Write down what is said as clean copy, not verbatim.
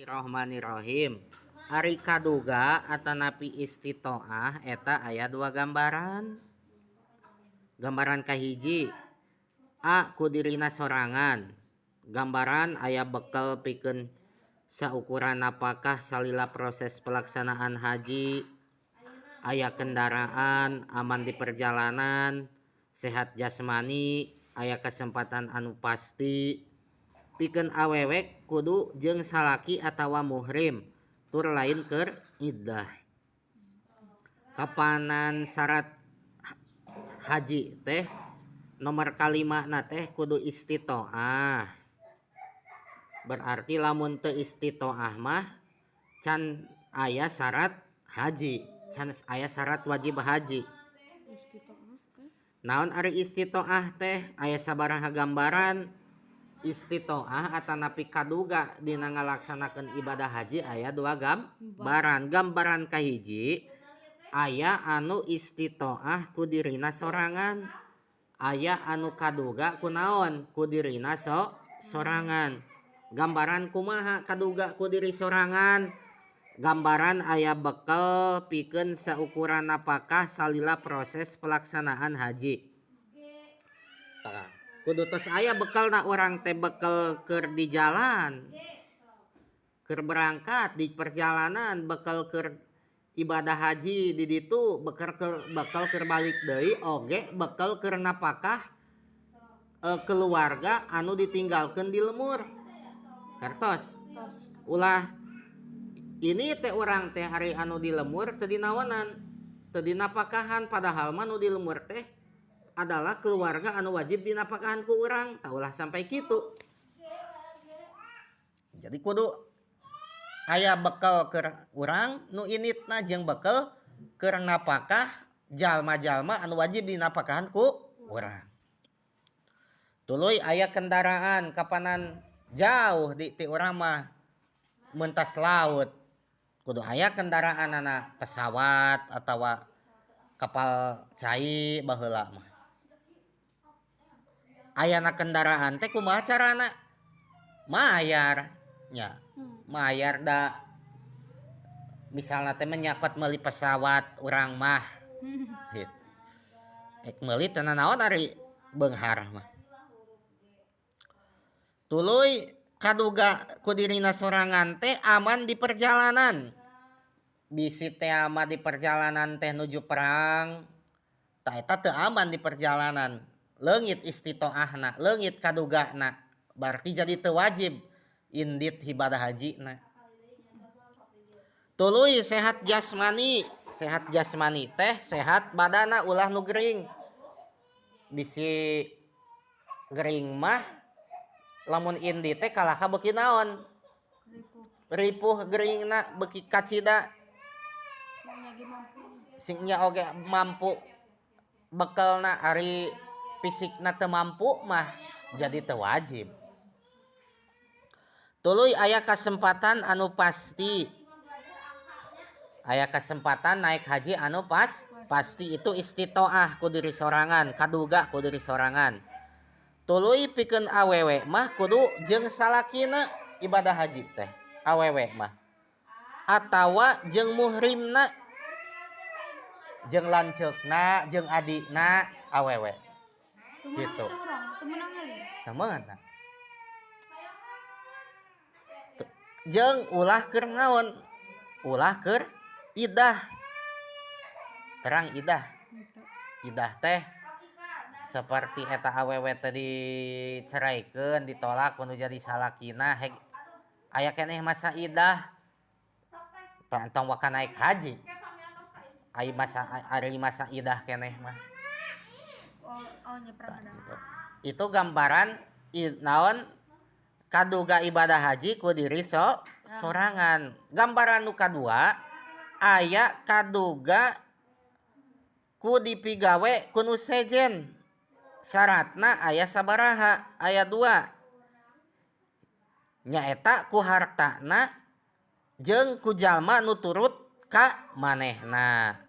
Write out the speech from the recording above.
Bismillahirrahmanirrahim. Ari kaduga atanapi istitoah eta aya dua gambaran. Gambaran kahiji A ku dirina sorangan. Gambaran aya bekal pikeun saukuran napakah salila proses pelaksanaan haji, aya kendaraan, aman di perjalanan, sehat jasmani, aya kesempatan anu pasti. Pikeun awewe kudu jeung salaki atawa muhrim tur lain keur iddah. Kapanan syarat haji teh nomor kalima na teh kudu istitoah. Berarti lamun teu istitoah mah can aya syarat haji, can aya syarat wajib haji. Naon ari istitoah teh? Aya sabaraha gambaran. Istitoah atanapi kaduga dina ngalaksanakeun ibadah haji aya dua gambaran. Gambaran kahiji aya anu istitoah ku dirina sorangan, aya anu kaduga ku naon? Ku dirina sorangan. Gambaran kumaha kaduga ku diri sorangan? Gambaran aya bekal pikeun saukuran napakah salila proses pelaksanaan haji. Tah, kudu tos aya bekalna urang teh, bekal keur di jalan, keur berangkat di perjalanan, bekal keur ibadah haji di ditu, bekal keur balik deui oge bekal keur napakah keluarga anu ditinggalkeun di lemur. Kartos. Ulah ini teh urang teh ari anu di lemur teu dinaonan, teu dinapakahan, padahal mah nu di lemur teh adalah keluarga anu wajib dinapakahan ku urang. Tah, ulah sampai kitu. Jadi kudu aya bekal keur urang nu inditna jeung bekal keur napakah jalma-jalma anu wajib dinapakahan ku urang. Tuluy aya kendaraan, kapanan jauh di ti urang mah mentas laut. Kudu aya kendaraanana, pesawat atawa kapal cai baheula mah. Ayana kendaraan teh kumaha carana? Mayar nya. Mayar da misalna teh menyakot meuli pesawat urang mah. Gitu. Ek meuli teu nanaon ari beunghar mah. Tuluy kaduga ku dirina sorangan teh aman di perjalanan. Bisi teh mah di perjalanan teh nuju perang, tah eta teu aman di perjalanan. Leungit istitoahna, leungit kadugana, berarti jadi teu wajib indit ibadah hajina. Tuluy sehat jasmani, sehat jasmani teh sehat badana, ulah nu gering. Bisi gering mah lamun indit teh kalahka beuki naon? Ripuh geringna, beuki kacida. Sing nya oge mampu bekelna, ari fisikna teu mampu mah jadi teu wajib. Tuluy aya kesempatan anu pasti. Aya kesempatan naik haji anu pasti, itu istitoah ku diri sorangan, kaduga ku diri sorangan. Tuluy pikeun awewe mah kudu jeung salakina ibadah haji teh, awewe mah. Atawa jeung muhrimna, jeung lanceukna, jeung adikna awewe. Gitu. Temeun. Jeung ulah keur naon? Ulah keur idah. Terang idah. Idah teh seperti eta awewe teh diceraikeun, ditolak kudu jadi salakina, heg aya keneh masa idah. Tah, entong waka naik haji. Ari masa idah keneh mah. Oh, nyeprang Tah, gitu. Itu gambaran naon kaduga ibadah haji ku diri sorangan. Gambaran nu kadua aya kaduga ku dipigawe ku nu sejen. Syaratna aya sabaraha? Aya dua. Nyaeta ku hartana jeung ku jalma nu turut ka manehna.